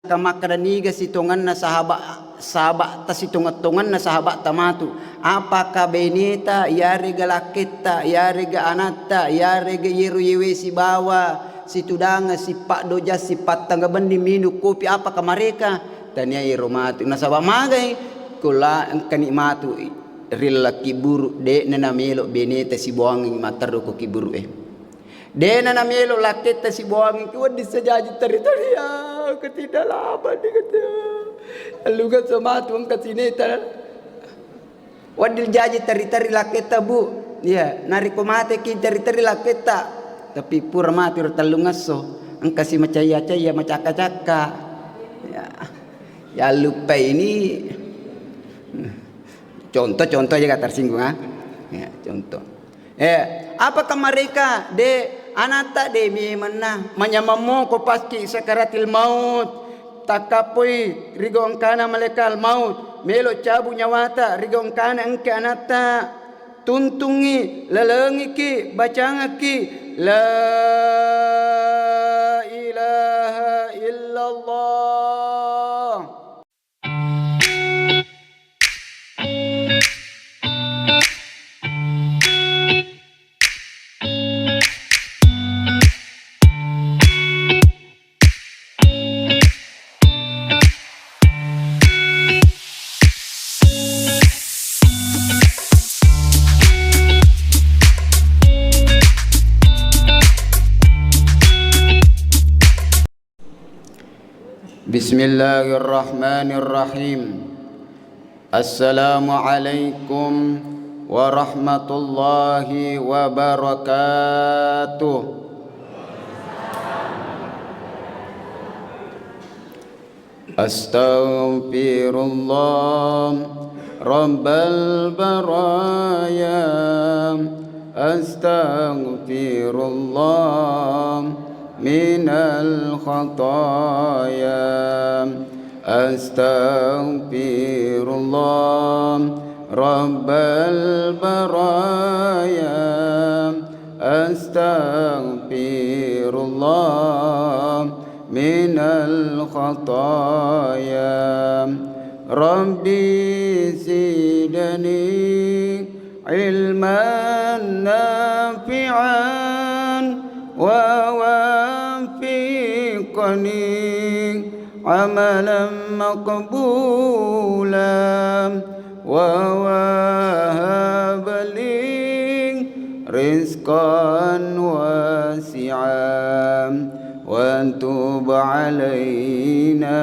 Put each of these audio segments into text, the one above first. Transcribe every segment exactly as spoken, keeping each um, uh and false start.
Ka makkeda niga sitongenna sahaba-, sahaba'ta, sitongeng-tongenna sahaba'ta matu. Apakah beneta, iyarega lakketta, iyarega anatta, iyarega iyero yewe sibawa situdangeng, sippaddoja, sipattengnga benni minung kopi, apakah mereka? Tania iyero matu. Nasaba magai? Kula engkani matu ri laleng kiburu, de'na namelo beneta sibawangengngi matteru ko kiburu e. De'na namelo lakketta sibawangengngi, wedding sajaji teri-teri, ya, ketidak laba ni kata. Alluga sematu engka sineta. Wedding jaji teri-teri lakketta, Bu. Iya, narekko mateki teri-teri lakketta. Tapi pura mati ro tellungesso, engka si macaya-caya, macakka-cakka. Ya. Ya, lupa ini. Contoh-contoh aja gak tersinggung, ah. Ya, contoh. Eh, apakah mereka, de, anatta de memenna, manyameng moko paski sakaratil maut, takkappoi ri gau engkana malaikat maut, melo cabu nyawata ri gau engkana engke anatta, tuntungi, lalengiki, bacangaki, la ilaha illallah. Bismillahirrahmanirrahim. Assalamualaikum warahmatullahi wabarakatuh. Astaghfirullah rabbal baraya. Astaghfirullah minal khataya. Astaghfirullah rabbal baraya. Astaghfirullah minal khataya. Rabbi zidni ilman nafi'an wa waffiqni amalan maqbula wa wahab li rizqan wasi'an wa tub alaina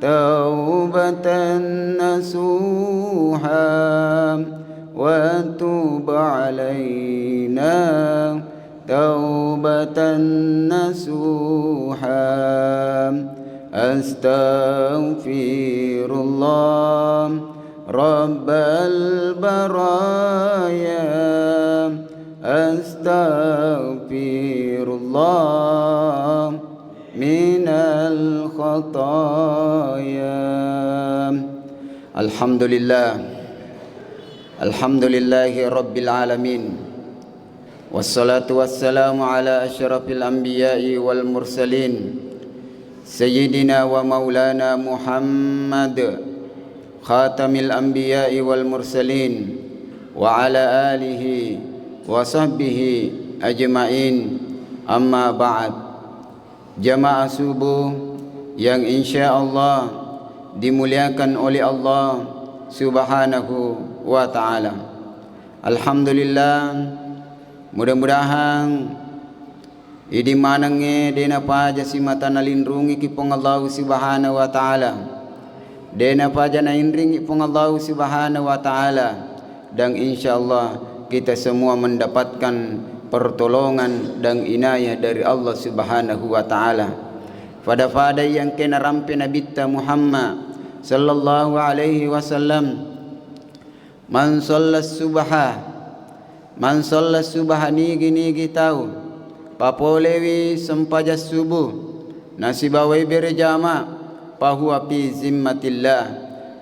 taubatan nasuha wa tub alaina taubatan nasuha. Astaghfirullah rabbal baraya. Astaghfirullah minal khataya. Alhamdulillah. Alhamdulillahi rabbil alamin. Wassalatu wassalamu ala asyrafil anbiya'i wal mursalin, sayyidina wa maulana Muhammad, khatamil anbiya'i wal mursalin, wa ala alihi wa sahbihi ajma'in. Amma ba'd. Jamaah subuh yang insya Allah dimuliakan oleh Allah Subhanahu wa Ta'ala. Alhamdulillah, mudah-mudahan idi manengnge de napaja simata nalinrungiki Puang Allahu Subhanahu wa Ta'ala. De napaja nainringi Puang Allahu Subhanahu wa Ta'ala, dan insya Allah kita semua mendapatkan pertolongan dan inayah dari Allah Subhanahu wa Ta'ala. Pada-pada yang kena rampe Nabitta Muhammad sallallahu alaihi wasallam, Man shalla subha, man shalla subha, nigi-nigi tau papolewi sempajang subuh nasibawai berejama, fahuwa fi zimmatillah,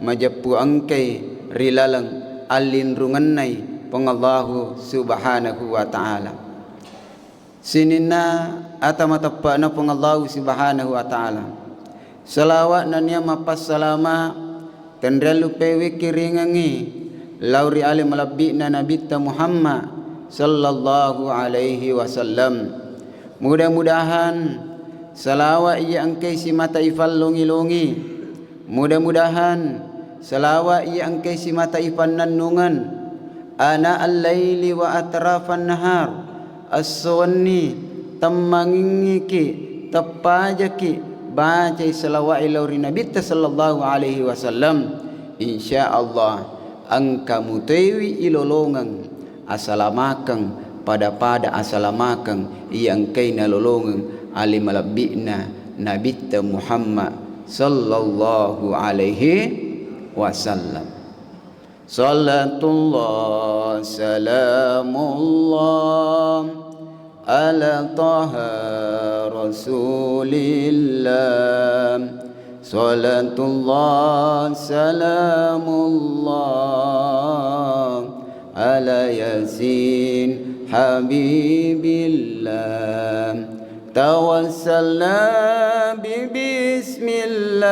majeppu engkai ri laleng allinrungennai Puang Allahu Subhanahu wa Ta'ala. Sininna ata mateppe'na Puang Allahu Subhanahu wa Ta'ala. Salawa' nennia mappassalama' tenriallu pewe kiringengngi lao ri ale malebbi'na Nabitta Muhammad sallallahu alaihi wasallam. Mudah-mudahan salawa' iya engkai simata ifallongi-longi, mudah-mudahan salawa' iya engkai simata ifannennungeng, ana al-laili wa atrafan nahar, esso wenni, temmangingngi ki, teppajaki, bacai salawa'e lao ri Nabitta sallallahu alaihi wasallam, insya Allah engka mutoiwi ilolongeng asalamakeng, pada-pada asalamakeng iya engkai nalolongeng ale malebbi'na Nabitta Muhammad sallallahu alaihi wasallam. Salatullah, salamullah, ala Taha Rasulillah. Salatullah, salamullah, ala Yasin Habibillah. Tawassalna bi bismillah.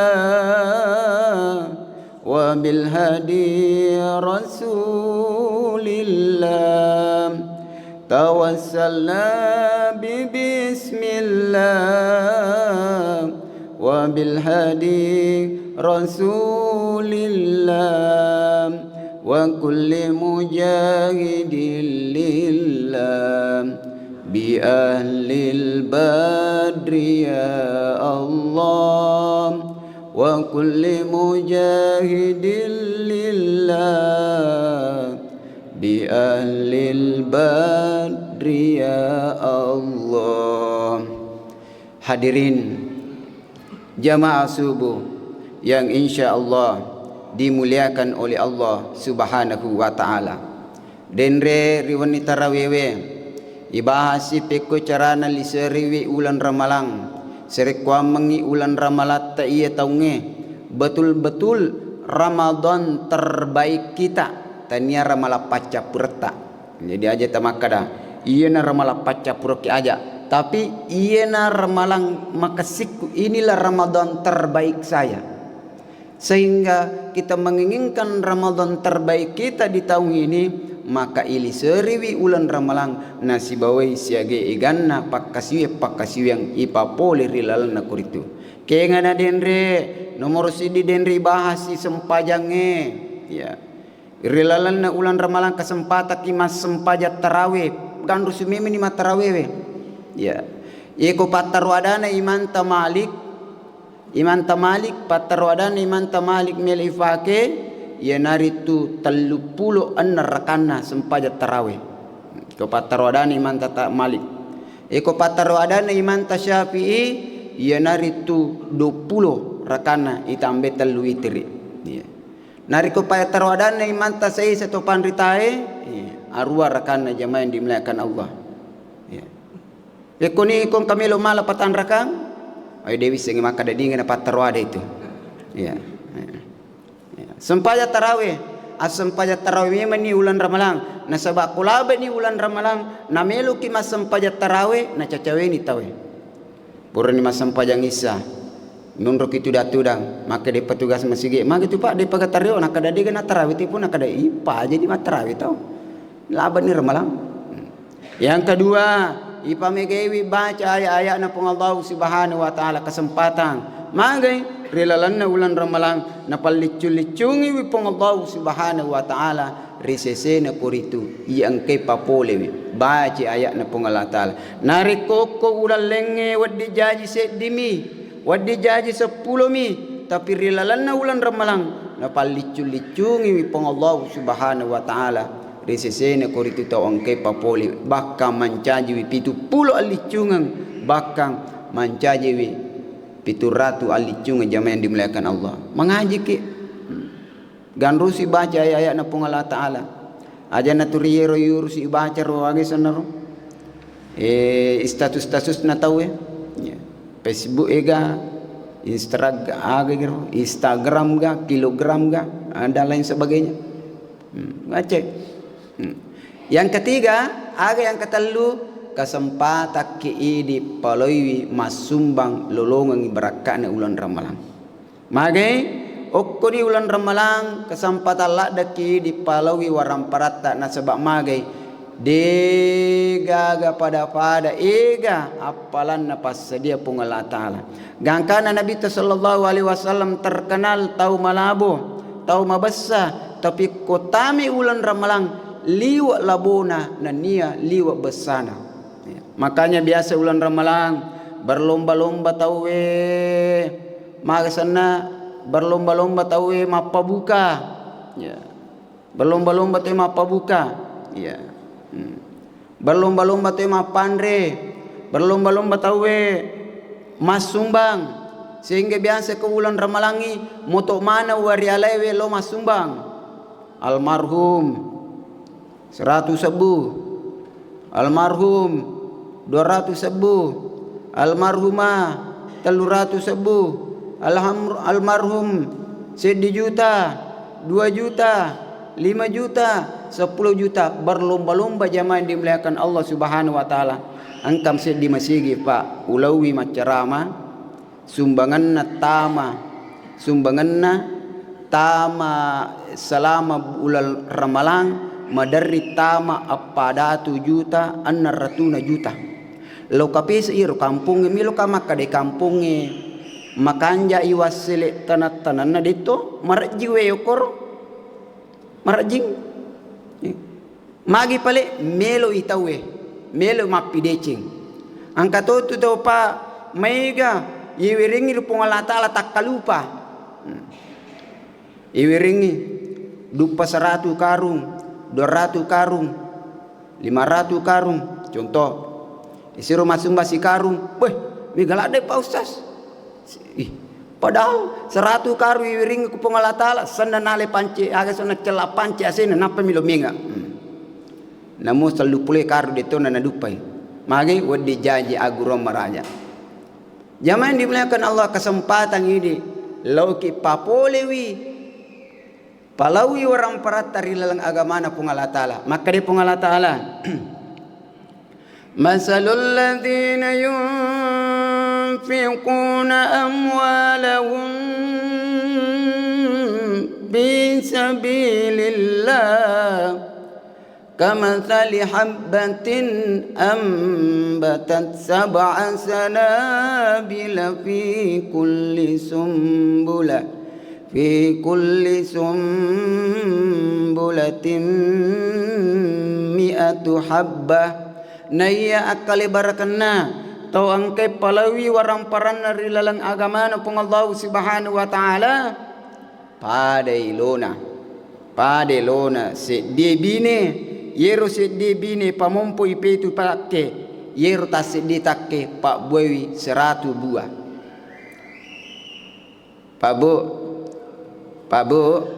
وبالهدي رسول الله. توسلنا ببسم الله وبالهدي رسول الله وكل مجاهد لله بأهل البدر يا الله. وكل مجاهد لله بأهل البدر يا الله. Hadirin jamaah subuh yang insya Allah dimuliakan oleh Allah Subhanahu wa Ta'ala. Denre ri wenni tarawewe, ibahasi pekko carana liseriwi uleng Ramalang, sarekkuammengngi uleng Ramalatta iya taungnge, betul-betul Ramadan terbaik kita, tania Ramalang paccappuretta. Jadi aja tamakkada, iyana Ramalang paccappurokki aja, tapi iyana Ramalang makessikku, inilah Ramadan terbaik saya. Sehingga kita menginginkan Ramadan terbaik kita di tahun ini, maka iliseriwi uleng Ramalang nasibawai siaga eganna pakkasiwi-, pakkasiwiang ipapole ri lalenna koritu. Kengana denre, nomoro siddi denre ibahasi sempajangnge. Ya. Ri lalenna uleng Ramalang kesempatakki massempajang tarawe, ganrusu memeni mattarawewe. Ya. Iko pattaro adana imanta Malik, Imanta Malik, pattaro adanna Imanta Malik melo ifake, iyanaritu telluppulo enneng rakanna sempajang tarawe. Iko pattaro adanna Imanta ta-, Malik. Iko pattaro adanna Imanta Syafi'i, iyanaritu duappulo rakanna itambai tellu witiri. Iya. Narekko pattaro adanna Imanta Sa'isa to panritae, iya, arua rakanna jamaah yang dimuliakan Allah. Iya. Pekkoni ko engka melo mala patanrakang, ayo de wissengngi makkeda dinga na pattaro ada itu. Iya. Iya. Sempajang tarawe, assempajang tarawe memenni uleng Ramalang. Nasaba ko labeni uleng Ramalang, nameloki massempajang tarawe, nacacaweni tawe. Purani massempajang Isya, nunroki tudang-tudang, makkeda petugas masigi, "Magi tu, Pak, depaga tareo?" Nakkeda, "Dega na tarawe tipu." Nakkeda, "Ipa jadi mattarawe tau." Labeni Ramalang. Yang kedua, ipamegaiwi baca ayat-ayatna Puang Allah Subhanahu wa Ta'ala, kesempatan. Magai ri lalenna uleng Ramalang, napalliccu-liccungiwi Puang Allah Subhanahu wa Ta'ala ri sesena koritu, iya engkai papolewi. Baca ayatna Puang Allah Ta'ala. Narekko ko uleng lengnge wedding jaji seddimi, wedding jaji seppulomi, tapi ri lalenna uleng Ramalang, napalliccu-liccungiwi Puang Allah Subhanahu wa Ta'ala ri sesena koritu tau engkai papole, bahkan mancajiwi pitu pulo alliccungeng, bahkan mancajiwi pitu ratu alliccungeng, jamaah yang dimuliakan Allah. Mangajiki. Ganrusi baca ayat-ayatna Puang Allah Ta'ala. Aja naturi yero yurusi baca ro, aga sennaro. Eh, status-statusna tauwe. Ya. Facebook ega, Instagram aga gero, Instagram ga, kilogram ga, dan lain sebagainya. Hmm, ngecek. Hmm. Yang ketiga, aga yang ketellu, kesempatakki idi paloiwi massumbang lolongengi barakka'na uleng Ramalang. Magai, okkoni uleng Ramalang kesempatan laddeki dipalaui waramparatta, nasaba magai, degaga pada-pada ega appalanna passadia Puang Allah Ta'ala. Gangkana Nabitta sallallahu alaihi wasallam terkenal tau malabo, tau mabessa, tapi ko tami uleng Ramalang, liwe labona nennia liwe bessana. Makanya biasa uleng Ramalang berlomba-lomba tauwe, magasenna berlomba-lomba tauwe mappabuka. Ya. Berlomba-lomba tauwe mappabuka. Ya. Hmm. Berlomba-lomba tauwe mappanre, berlomba-lomba tauwe massumbang. Sehingga biasa ke uleng Ramalangi moto mana warialaiwe lo massumbang. Almarhum seratu sebbu, almarhum dua ratu sebbu, almarhumah tellu ratu sebbu, alham-, almarhum seddi juta, dua juta, lima juta, seppulo juta, berlomba-lomba jamaah yang dimuliakan Allah Subhanahu wa Ta'ala. Engkam seddi masigi, Pak, ulaui maccarama, sumbanganna tama, sumbanganna tama selama uleng Ramalang maderri tama eppa datu juta, enneng ratuna juta. Lo kapese iro kampongnge, melo ka makkeda kampongnge makanja i wassele tanang-tananna, detto marejji we okoro. Marejjing. Magi pale melo i tauwe, melo mappideceng. Engka to tu tau pa maega, iwerengngi ri Puang Allah Ta'ala takkalupa. Hmm. Iwerengngi duppa seratu karung, dua ratu karung, lima ratu karung, contoh. Isiro massumba sikarung, weh, mega ladde Pak Ustaz. Ih, padahal seratu karung iwiring ku Puang Allah Ta'ala, senna nale pance, aga senna cella pance asena, nappa milo menga. Hmm. Namo sellu pule karung detto na naduppai. Magai wedding jaji agurong maraja. Jamaah yang dimuliakan Allah, kesempatan ini lauki papolewi, palaui waramparatta ri laleng agamana Puang Allah Ta'ala. Makkeda Puang Allah Ta'ala, مثل الذين ينفقون أموالهم في سبيل الله كمثل حبة أنبتت سبع سنابل في كل سنبلة، في كل سنبلة مئة حبة. Naiya akkalebarakenna tau engkae palaui waramparanna ri laleng agamana Puang Allahu Subhanahu wa Ta'ala, padai lona, padai lona seddie bine, yero seddie bine pamompo ipetu takke, yero tasseddie takke pabbuaiwi seratu bua. Pak Bu, Pak Bu,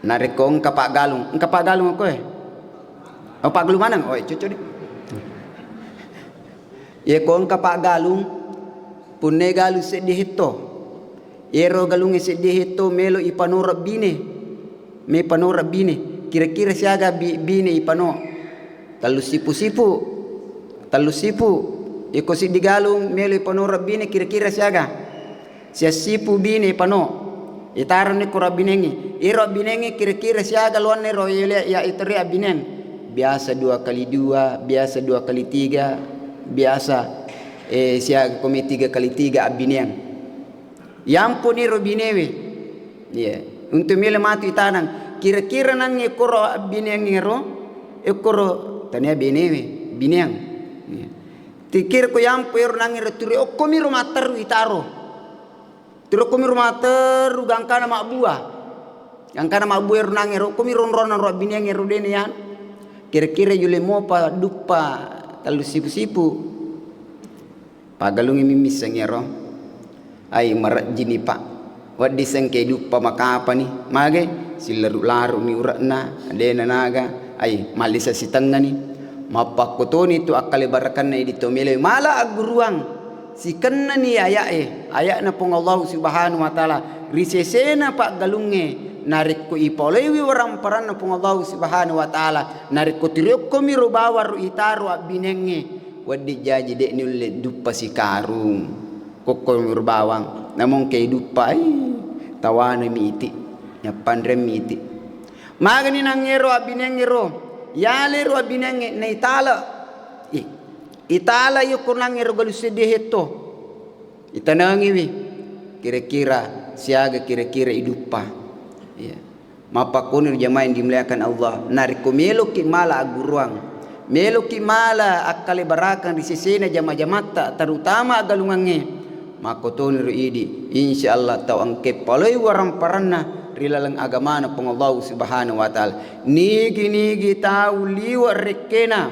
narekko engka paggalung, engka paggalung koe? Oh, paggalung maneng? Oh, cocok di. Yeko engka paggalung, punne galung seddi hetto. Yero galungnge seddi hetto melo ipanoro bine. Me panoro bine. Kira-kira siaga bi-, bine ipano? Tellu sipu-sipu. Tellu sipu. Yeko seddi galung melo ipanoro bine kira-kira siaga? Siassipu bine ipano. Itaroni ko rabbinengnge. Iro rabbinengnge kira-kira siaga luanna ro yole ya iteri abbineng? Biasa dua kali dua, biasa dua kali tiga, biasa, eh, siaga komi tiga kali tiga abbineang. Yampuni ro binewe. Iya. Untuk melo matu itanang. Kira-kira nangnge koro abbineangngero, ekkoro tania binewe, bineang. Iya. Tikir ko yampo ero nangnge ro turi okkomi ro matteru itaro. Turi okkomi ro matteru gangkana mabbua. Gangkana mabbua ero nangnge ro okkomi ro ronrona ro abbineangngero dene yan. Kira-kira yule mopa duppa tellu sipu-sipu. Paggalungngi mimmissengngi ero. Ai, marejjini, Pak. Wedding sengke duppa makapani. Mage? Silleru-laru'ni ure'na, dena naga. Ai, mallisa sitengngani. Mappakkutoni tu akkalebarakenna idi to melewe. Mala agguruang. Sikennani aya'e. Aya'na Puang Allahu Subhanahu wa Ta'ala. Ri sesena paggalungnge. Narekko ipolaiwi waramparanna Puang Allahu Subhanahu wa Ta'ala. Narekko tiriokkomi ro bawang ro itaro abbinengnge. Wedding jaji de' niulle duppa sikarung. Pokko miro bawang, namong ke iduppai, tawana miti, nyappanre miti. Magani nangero abinengero, yalero abinenge naitala. Ih, itala iyo ko nangero galu seddi hetto. Itanengiwi, kira-kira siaga kira-kira iduppa. Iya. Mappakkoniro jamaah yang dimuliakan Allah. Narekko meloki mala agguruang, meloki mala akkalebarakang ri sesena jama-jamatta, terutama agalungangnge, makkotoniro idi, insya Allah tau engke paloi waramparanna ri laleng agamana Puang Allahu Subhanahu wa Ta'ala. Nigi-nigi tau liwe rekkena,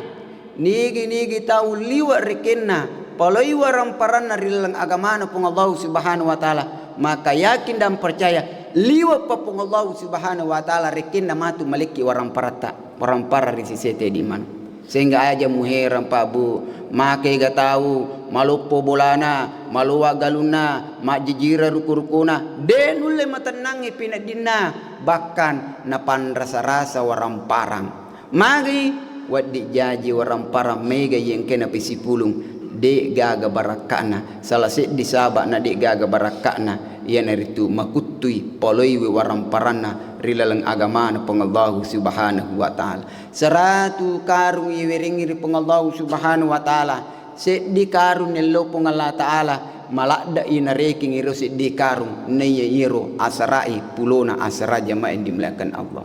nigi-nigi tau liwe rekenna, paloi waramparanna ri laleng agamana Puang Allahu Subhanahu wa Ta'ala, maka yakin dan percaya liwe pa Puang Allahu Subhanahu wa Ta'ala rekenna matu malekki waramparatta, warampara ri sisete diman. Sehingga aja muherang, Pak, Bu, makega tau maloppo bolana, malowa galunna, majjijira ruku-rukuna, de nulle matennangi pineddinna, bahkan napanrasa-rasa waramparang. Magi wedding jaji waramparang mega yengkena pisipulung, de gaga barakka'na. Salah seddi saba'na de gaga barakka'na, iyanaritu makuttui paloiwi waramparanna ri laleng agamana Puang Allahu Subhanahu wa Ta'ala. Seratu karung iwerengngi ri Puang Allahu Subhanahu wa Ta'ala, seddi karung nello Puang Allah Ta'ala, maladde'i narekeng iro seddi karung, naiya iro asara'i pulona asara jamaah yang dimuliakan Allah.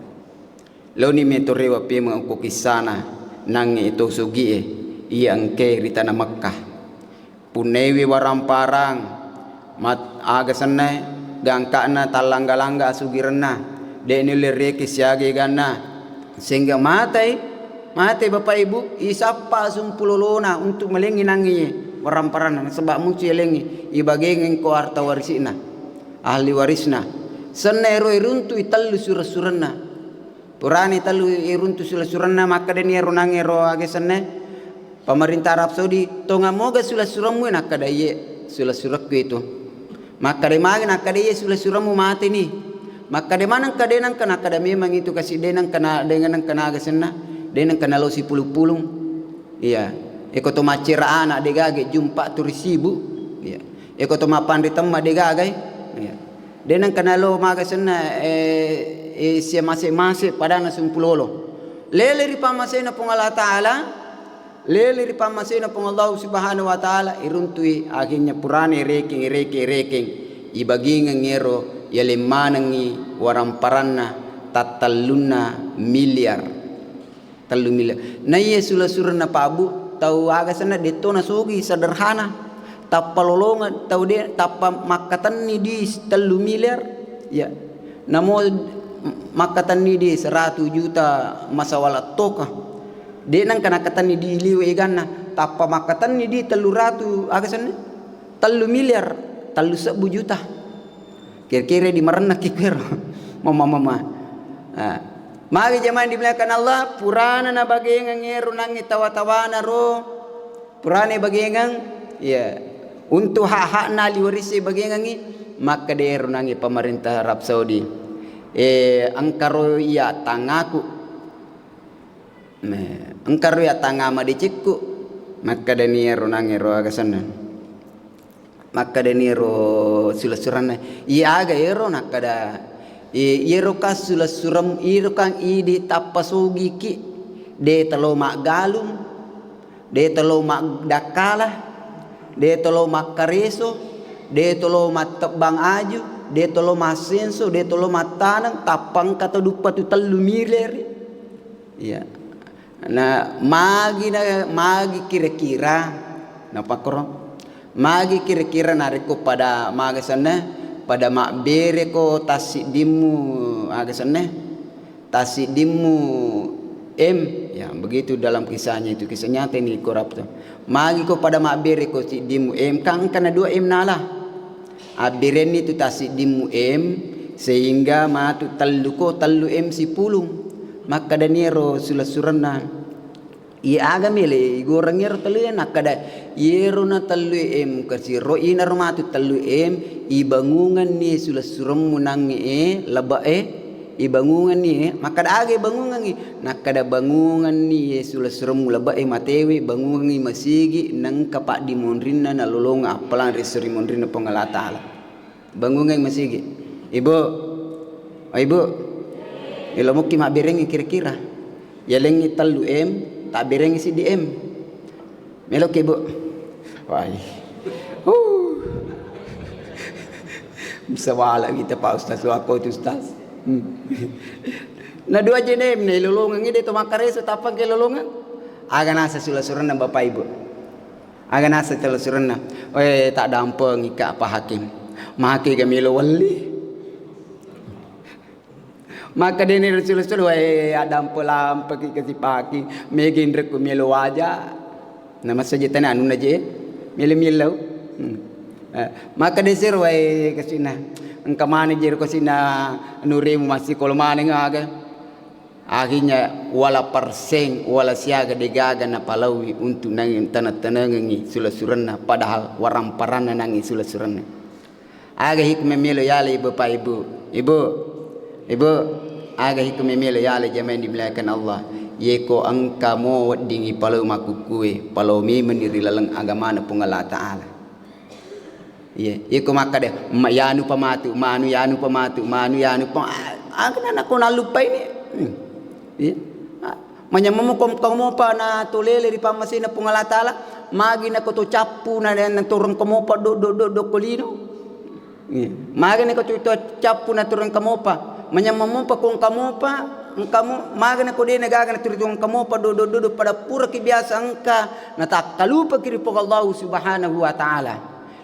Laoni metorewa pemeng okko kissana nangnge to sogie iya engke ri tana Mekkah. Punnaiwi waramparang, mat-, aga sennae, gangka'na tallangga-langga asugirenna, de nulle reke siaga eganna, sehingga matai, mate bapak ibu, isappa sumpulolona untuk malengngi nangnge waramparanna, nasaba mucu yalengngi, ibagengeng ko harta warisi'na, ahli warisna. Senna ero iruntui tellu sura-suranna. Purani tellu iruntu sula-suranna, makkedani ero nangnge ro aga sennae, pemerintah Arab Saudi, "Tonga moga sula-surammu?" Nakkeda, "Iye, sula-surakku itu." Makkeda magi, nakkeda, "Iye, sula-surammu mateni." Makkeda maneng ka denangka, nakkeda memang itu kasi denangka na, denangka na aga senna, denangka nalo sipulung-pulung. Iya. Eko to maccera ana de gaga jumpa tu risibu. Iya. Eko to mappanre temma de gagai. Iya. Denangka nalo maga senna, eh, eh, sia mase-mase padana sumpulolo. Lele ri pammasena Puang Allah Ta'ala, lele ri pammasena Puang Allah Subhanahu wa Ta'ala, iruntui akhirnya purane rekeng, rekeng, rekeng. Ibagingeng ero, yaleng manengngi waramparanna tattallunna miliar. Tellu miliar. Naiya sula-suranna Pak Bu, tau aga senna detto nasogi, sederhana. Tappa lolongeng tau de, tappa makkatenni di tellu miliar. Ya. Namo makkatenni di seratu juta masawala toka. De nangka nakkatenni di liwe eganna, tappa makkatenni di tellu ratu aga senna? Tellu miliar, tellu sebbu juta. Kira-kira di marennakki kuero. Mama-mama. Ah. Magi jamaah dimuliakan Allah, purana nabagengeng ero nangnge tawa-tawana ro. Purana bagengeng, ya. Untuk hak-hakna liwarisi bagengengi, makkeda ero nangnge pemerintah Arab Saudi. Eh, engka ro iya tangaku. Nah, engka ro iya tanga madecekku. Makkedani ero nangnge ro aga senna. Makkedani ero sula-suranna, "Iya aga ero?" Nakkeda, "I-, iyero kang sula-suram, iyero kang idi tappa sogiki, de telo maggalung, de telo maddakkala, de telo makkareso, de telo mattebbang aju, de telo massenso, de telo mattaneng, tappa engka to duppa tu tellu miliari." Iya. Na magi na, magi kira-kira, napakkoro? Magi kira-kira narekko pada maga senna, pada mabbereko tassiddimmu aga senna, tassiddimmu M, ya begitu dalam kisahnya itu, kisah nyata ini koruptor. Magi ko pada mabbereko siddimmu M, kan engka na dua M nala. Abbirenni tu tassiddimmu M, sehingga matu tellu ko, tellu M sipulung. Makkedani ero sula-suranna, "Iya aga mele igoreng ero tellu M?" Nakkeda, "Iyero na tellu M kasiro, inaro matu tellu M, ibangungenni sula-surammu nangnge e, lebe e, Ibangungenni, eh, makkada aga ibangungengngi? Nakkada bangungenni, eh, sula-sureng mulabba, eh, matewe, bangungengngi masigi, nengka paddi monrinna nalolongeng appalang ri esso ri monrinna Puang Allah Ta'ala. Bangungengngi masigi. Ibu, oh, Ibu, ilomukki mabberengngi kira-kira. Yalengngi tellu M, tabberengngi siddi M. Meloki, Bu. Wai. Huh. Bisa wala kita, Pak Ustaz, wako itu, Ustaz. Hmm. Na dua jenis ne lolongengngi de to makkareso tappa ke lolongeng. Aga nasa sula-surenna Bapak Ibu. Aga nasa sula-surenna. Eh, tak dampeng ika Pak Hakim. Make ga melo welli. Maka dene Rasulullah, "Wae, adampe lampeki kasipaki, mega inrekku melo waja." Nama saja tana anunna je, melo-melo. Hmm. Eh, maka desero, "Wae, kasina, engka mana je kasina nuremu masiko maneng aga." Akhirnya wala perseng, wala siaga degaga napalaui untuk nangi taneng-tanengengi sula-surenna, padahal waramparanna nangi sula-surenna. Aga hikmah melo yala ibu pa ibu. Ibu, ibu, aga hikmah melo yala jamaah yang dimuliakan Allah. Yeko engka mo weddingi palau makukkue, palau memeni ri laleng agamana Puang Allah Ta'ala. Iya, yeko makkada, ma-, yanu pamatu, manu yanu pamatu, manu yanu pa-, a-, aga nana ko nallupai ni. Hmm. Iya. Ah, manyammo ko, ko mopa na tolele ri pammasena Puang Allah Ta'ala, magi na ko to cappu na, na turun ko mopa do, do, do, do ko lino. Iya. Magani ko tu cappu na turun kamopa. Manyameng mopa ko engka mopa, engka mo-, magani ko de na gaga na turun kamopa do, do, do, do, pada puraki biasa engka na takkalupaki ri Puang Allah Subhanahu wa Ta'ala.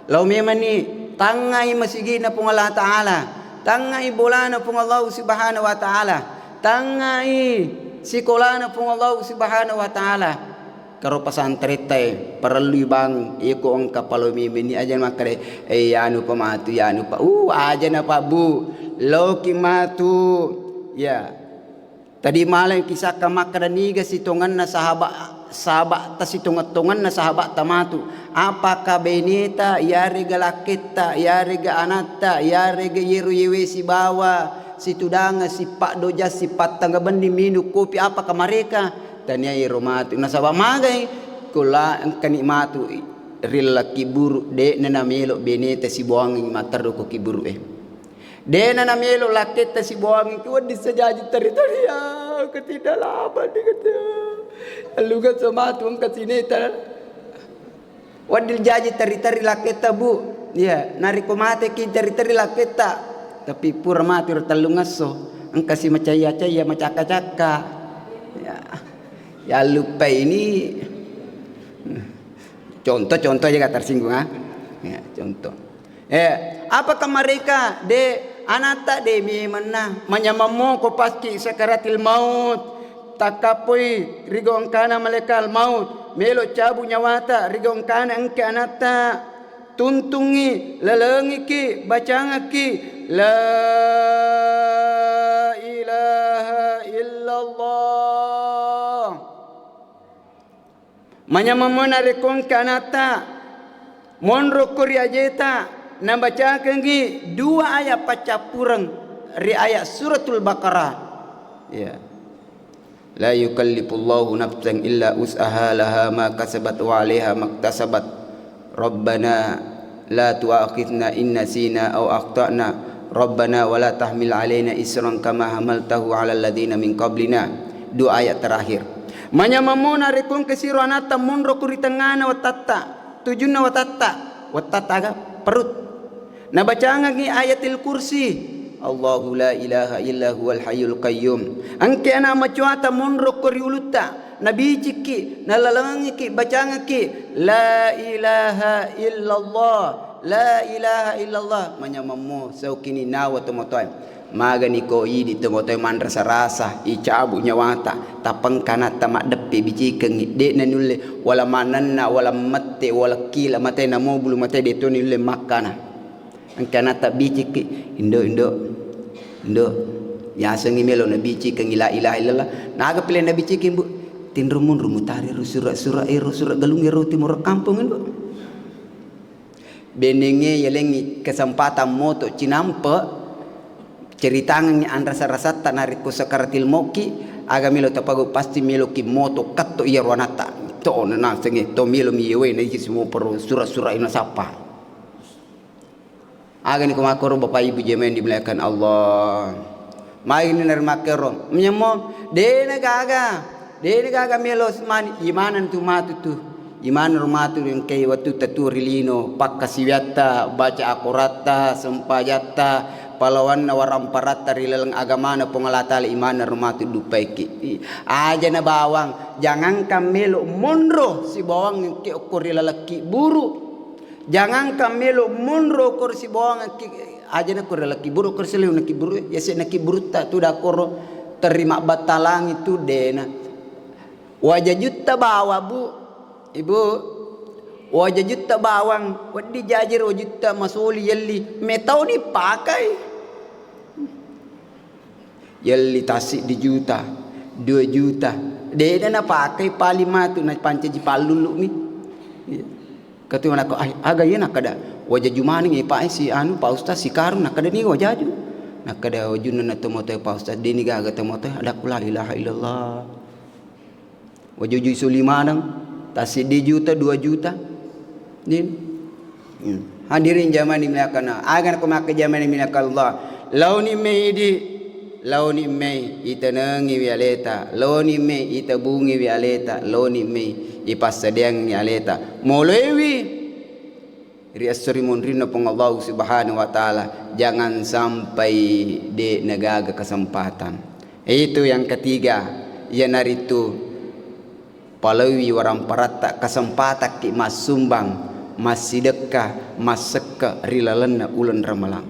Lao memani tangngai masigina Puang Allah Ta'ala, tangngai bolana Puang Allah Subhanahu wa Ta'ala, tangngai sikolana Puang Allah Subhanahu wa Ta'ala. Karo pesantrettae, parellui bangung, iyako engka palo memeni aja makkeda, eh, yanu pa matu, yanu pa, uh, aja na pa, Bu, loki matu. Ya. Tadi malam kisahkan makkeda niga sitongenna sahabat, sahabat ta sitongeng-tongenna sahabat ta matu. Apakah beneta, yarega lakketta, yarega anatta, yarega yero yewe sibawa situdange, sippaddoja, sipattanga benni minung kopi, apakah mereka? Tania ero matu. Nasaba magai? Kula engkani matu ri lakkiburu, de'na namelo beneta sibuangi matterru ko kiburu e. De'na namelo lakketta sibuangi ki wedding sajaji tari-tari, ya, ketidak laba di kata. Luga sematu engka sineta. Wedding jaji teri-teri lakketta, Bu. Iya, narekko mateki teri-teri lakketta, tapi pura mati ro tellungesso, engka si macaya-caya, macakka-cakka. Ya. Ya lupa ini. Contoh-contoh aja tersinggung, ah. Ya, contoh. Eh, apakah mereka de anatta de memenna manyamammo ko paski sakaratil maut? Takkappoi rigo engkana malaikal maut, melo cabu nyawata rigo engkana engke anatta. Tuntungi, lalengiki, bacangaki, la ilaha illallah. Manyamammo narekko engka anatta, monrokko ri ajeta, nabacakengngi dua ayat paccappureng ri ayat Suratul Baqarah. Ya. La yukallifullahu nafsan illa wus'aha, laha ma kasabat wa 'alaiha maktasabat. Rabbana la tu'akhidna in nasina aw akhtana. Rabbana wa la tahmil 'alaina isran kama hamaltahu 'alal ladzina min qablina. Dua ayat terakhir. Manyamammo narekko engka siro anatta monro ku ri tengngana watatta, tujunna watatta, watatta aga? Perut. Nabacangengngi ayatil kursi, Allahu la ilaha illa huwal hayyul qayyum. Engke ana macuata monro ko ri ulutta, nabicikki, nalalengiki, bacangekki, la ilaha illallah, la ilaha illallah. Manyamammo saukini nawa tomatoae. Magani ko idi tomatoae manrasa-rasa, icabu nyawata, tappa engka anatta maddeppe bicikengngi, de'na nulle, wala manenna, wala mette, wala kila mate, namo bulu mate, de to nulle makkana. Engka anatta bicikki, "Indo, indo, indo." Yasengngi melo nabicikengngi la ilaha illallah. Naga pile nabicikeng, Bu? Tinrummu rumu tari ro sura-sura ero, sura galung ero timoro kampong, Bu. Benengnge yalengngi kesempatan moto cinampe, Ceritangengngi anrasa-rasatta narekko sakaratil mauki, aga melo tapagau, pasti meloki moto katto iyaro anatta. To nasengnge to melo mi yewe na iki semua perlu sura-sura ina sappa. Agani ko makkoro Bapak Ibu jamaah yang dimuliakan Allah. Mai ni narimakkero. Menyemmo, dena gaga. Dena gaga melo mani, imaneng tu matu tu. Imaneng ro matu engkai wettu tatu ri lino, pakkasiwiatta, baca akoratta, sempajatta, palawanna waramparatta ri laleng agamana Puang Allah Taala, imaneng ro matu duppaiki. Aja na bawang, jangankan melo monro sibawang engke okko ri laleng kibburu. Jangankan melo monro okko ri sibawang engke, aja na ko ri laleng kibburu, okko ri saliweng kibburu, yase na kibburutta tu dakoro terima battalangi tu dena. Wajajutta bawang, Bu, Ibu, wajajutta bawang, wedding jaji ro wajutta masoli yelli, metau ni pakai. Yelli tassiddi juta, dua juta. De'na napakai paling matu napancaji palluluni. Iya. Katu manakko, "Ai, aga iya?" Nakkada, "Wajaju maneng, eh, Pak, eh, si anu, Pak Ustaz, si Karung." Nakkada, "Ni wajaju." Nakkada wajunna na tomatoa, "Pak Ustaz, de'ni gaga tomatoa." Adakku, "La ilaha illallah." Wajujui suli maneng, tassiddi juta, dua juta. Din. Hmm. Hadirin jamaah dimuliakan Allah. Aga nako makkajamani minakalla. Laoni mei idi, laoni mei itenengiwi aleta, laoni mei itebungiwi aleta, laoni mei ipassadiangi aleta. Moloiwi ri esso ri monrinna Puang Allahu Subhanahu wa Ta'ala, jangan sampai de' nagaga kesempatan. Itu yang ketiga, iyanaritu palaoiwi waramparatta, kesempatakki massumbang, massidekka, massekke ri lalenna uleng Ramalang.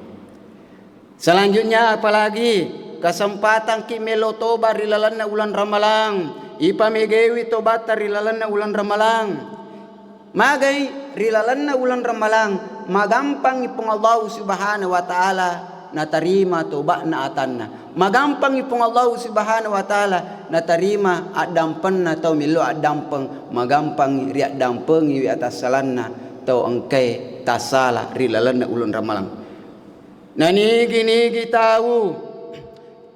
Selanjutnya, apalagi kesempatangki melo toba ri lalenna uleng Ramalang, ipamegaiwi tobatta ri lalenna uleng Ramalang. Magai ri lalenna uleng Ramalang, magampangngi Puang Allahu Subhanahu wa Ta'ala natarima toba'na atanna. Magampangngi Puang Allahu Subhanahu wa Ta'ala natarima addampenna tau mello addampeng. Magampangngi riaddampengiwi atassalanna tau engkae tassala ri lalenna uleng Ramalang. Nanigi-nigi tau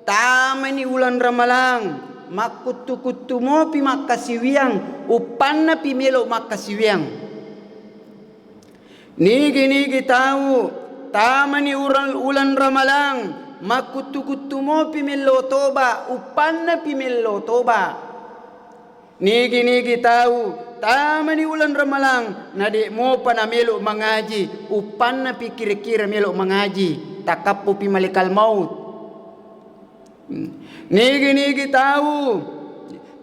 tamani uleng Ramalang, makkuttu-kuttu mopi makkasiwiang, uppannapi melo makkasiwiang. Nigi-nigi tau tamani uleng, uleng Ramalang, makkuttu-kuttu mopi mello toba, uppannapi mello toba. Nigi-nigi tau tamani uleng Ramalang, nade' mopa namelo mangaji, uppannapi kira-kira melo mangaji, takkappopi malekal maut. Hmm. Nigi-nigi tau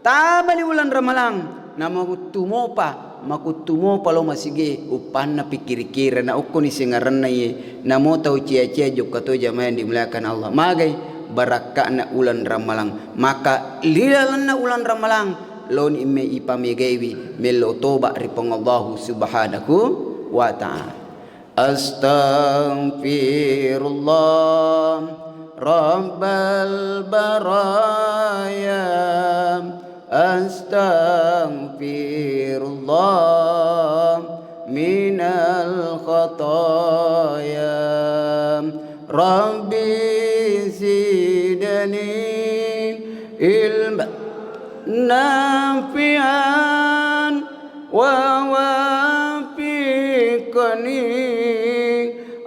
tamani uleng Ramalang, namakuttu mopa, makuttu mopa lo masige, uppannapi kira-kira, na okkoni sengarenna iye, namo tau cia-cia jokka to jamaah yang dimuliakan Allah. Magai barakka'na uleng Ramalang. Maka ri lalenna uleng Ramalang, loni mei ipamegaiwi mello toba ri Puang Allahu Subhanahu wa Ta'ala. Astaghfirullah Rabbal baraya. Astaghfirullah minal khataya. Rabbi zidni ilman nafi'an wa wafiqni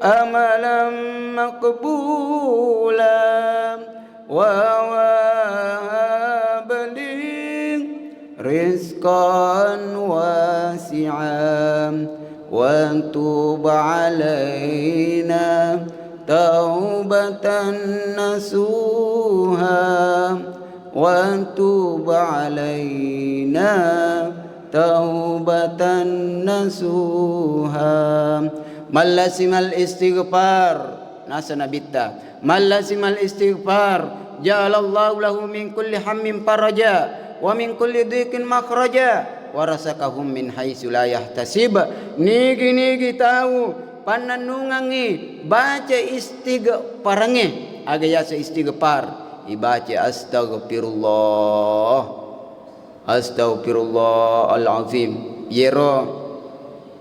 amalan maqbula wa habli rizqan wasi'an wa tub alaina taubatan nasuha wa tub alaina taubatan nasuha. Mallazimal istighfar, nasa nabitta, mallazimal istighfar, ja'alallahu lahu min kulli hammin faraja wa min kulli dhiqin makhraja wa razaqahum min haitsu la yahtasib. Nigi-nigi tau pannennungengngi baca istighfarangnge, aga yaseng istighfar, ibaca astaghfirullah. Astaghfirullahalazim. Yero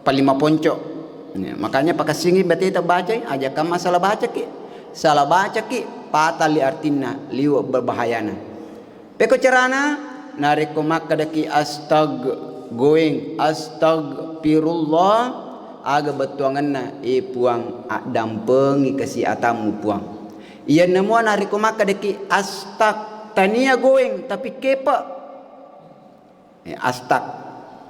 paling maponco. Ya, makanya pakassingi bateta bacai, ajakang masalah bacaki. Sala bacaki, patalli artinna, liwe' berbahayana. Pekko carana, narekko makkedaki astag goeng, astagfirullah, aga bettuangenna, e Puang, addampengi kasi atammu, Puang. Iyanna mua narekko makkedaki astag, tania goeng, tapi kepe. Eh, astag-,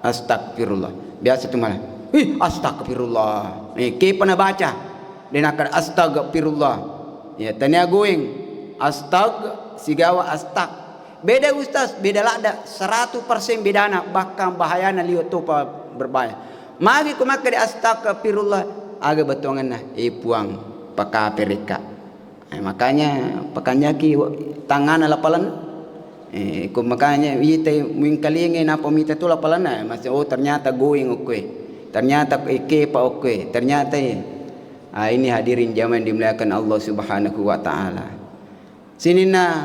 astagfirullah. Biasa tu malah, "Ih, astagfirullah." Eh, kepa nabaca. De' nakkeda astagfirullah. Ya, tania goeng. Astag sigawa astag. Beda, Ustaz, beda ladda, seratus persen bedana, bahkan bahayana liwe' topa berbahaya. Magi ko makkeda astagfirullah, aga bettuangenna, "Eh, Puang, pakaperekka." Eh, makanya pakanjaki wa-, tangngana lapalan. Eh, ko makanya itai muingkalinge napa mita tu lapalanna, eh, masih, "Oh, ternyata goeng okkoe. Ternyata, eh, kepa okkoe. Ternyata, eh." Ah, ini hadirin jamaah yang dimuliakan Allah Subhanahu wa Ta'ala. Sininna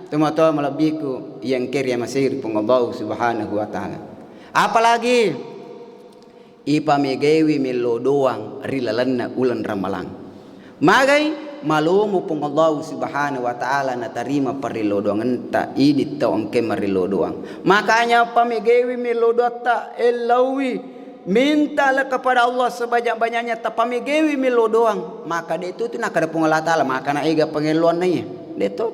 tomatoa malebbiku yang keri masiri Puang Allah Subhanahu wa Ta'ala. Apalagi ipamegaiwi mello doang ri lalenna uleng Ramalang. Magai malomo Puang Allahu Subhanahu wa Ta'ala natarima parello doangenta idi tau engke marello doang. Makanya pamegaiwi mello doatta, ellauwi, mintalah kepada Allah sebanyak-banyaknya, tapamegaiwi mello doang. Maka de' tu, tu nakkeda Puang Allah Ta'ala, maka na ega pangelloanna iya. De' tu.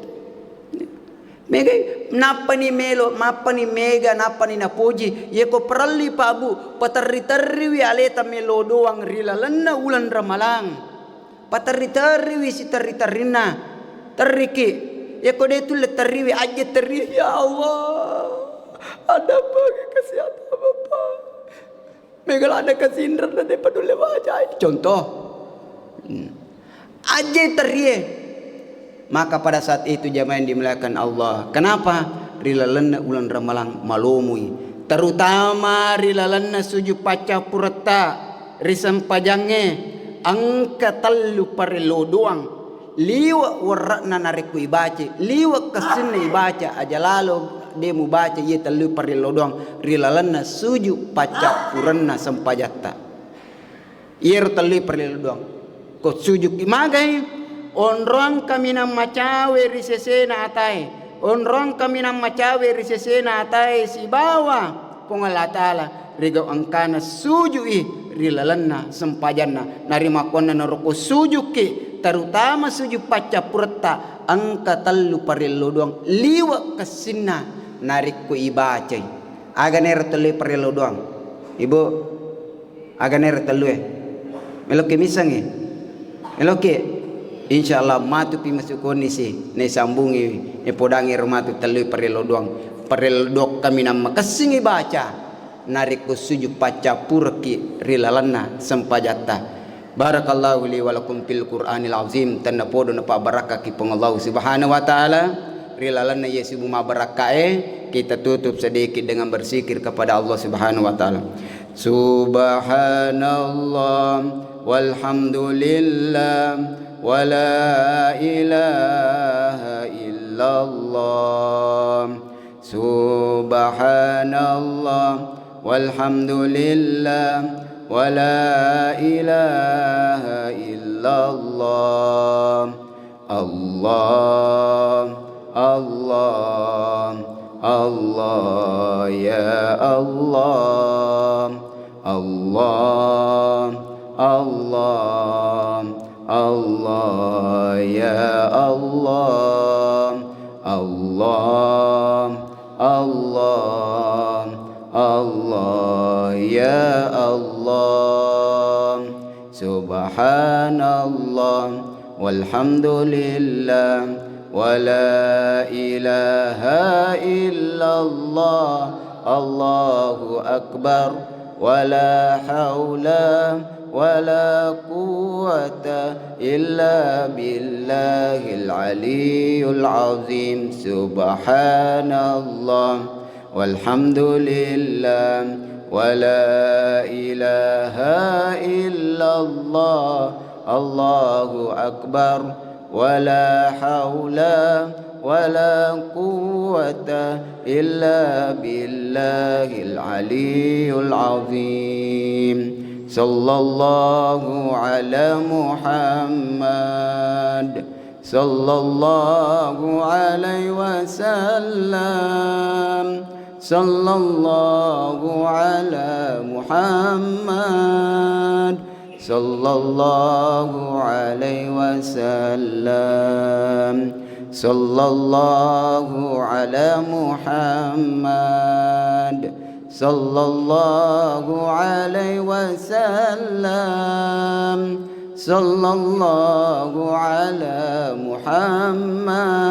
Megai, nappani melo, mappani mega, nappani napoji. Yeko parelli, Pak, Bu, paterri-terriwi aleta melo doang ri lalenna uleng Ramalang. Paterri-terriwi siterri-terrinna. Terriki. Yeko de' tulle terriwi, ajje terri, "Ya Allah, ada bagi kesehatan Bapak." Mega ladde kasinreng na de' padulle wajai. Contoh. Hmm. Ajje terrie. Maka pada saat itu jamaah yang dimuliakan Allah. Kenapa? Ri lalenna uleng Ramalang malomoi. Terutama ri lalenna sujud paccappuretta ri sempajangnge engka tellu parello doang. Liwe' werre'na narekko ibacai, liwe' kessinna ibaca, aja lalo de' mubaca iye tellu parello doang ri lalenna sujud paccappurenna sempajatta. Iyero tellu parello doang. Ko sujudki magai, onroang kaminang macawe ri sesena atae, onroang kaminang macawe ri sesena atae sibawa Puang Allah Ta'ala, rigau engkana sujui ri lalenna sempajanna. Narimakkuannanaro ko sujukki, terutama sujud paccappuretta, engka tellu parello doang liwe' kessinna narekko ibacai. Aga nero tellu parello doang, Ibu? Aga nero tellue? Meloki missengngi? Meloki? Insya Allah matupi masukonni si, naisambungi, napodangi ro matu tellui parello doang. Parello doang kaminang makessingi baca narekko sujud paccappureki ri lalenna sempajatta. Barakallahu li wa lakum fil Qur'anil azim. Tennapodo napabbarakkaki Puang Allah Subhanahu wa Ta'ala ri lalenna iye subu mabbarakkae. Kita tutup sedikit dengan berzikir kepada Allah Subhanahu wa Ta'ala. Subhanallah, walhamdulillah, wala ilaha illallah. Subhanallah, walhamdulillah, wala ilaha illallah. Allah, Allah, Allah, ya Allah. Allah, Allah, Allah, ya Allah. Allah, Allah, Allah, ya Allah. Subhanallah, walhamdulillah, wala ilaha illallah, Allahu akbar, wala haula wala quwwata illa billahil aliyyil azim. Subhanallah, walhamdulillah, wala ilaha illallah, Allahu akbar, wala haula wala quwwata illa billahil aliyyil azim. Sallallahu ala Muhammad. صلى الله عليه وسلم. صلى الله على محمد. صلى الله عليه وسلم. صلى الله على محمد. صلى الله عليه وسلم. صلى الله على محمد.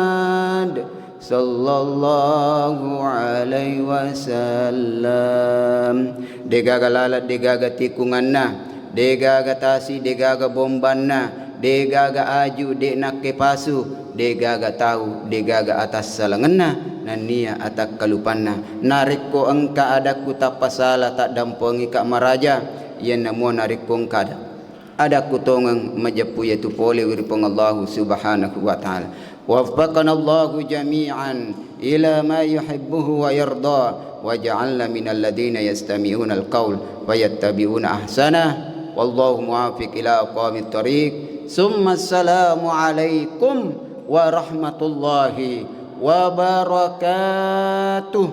صلى الله عليه وسلم. Degaga laleng, degaga tikunganna, degaga tasi, degaga bombanna, degaga aju, de nakkepasu, degaga tau, degaga atassalangenna, nennia atakkalupanna. Narekko engka adakku tappasala, taddampengika maraja, iyanna mua narekko engka ada-, adakku tongeng majeppu, iyatu pole ri Puang Allahu Subhanahu wa Ta'ala. وفقنا الله جميعا إلى ما يحبه ويرضى، واجعلنا من الذين يستمعون القول فيتبعون أحسنه. والله موفق إلى أقوم الطريق. ثم السلام عليكم ورحمة الله وبركاته.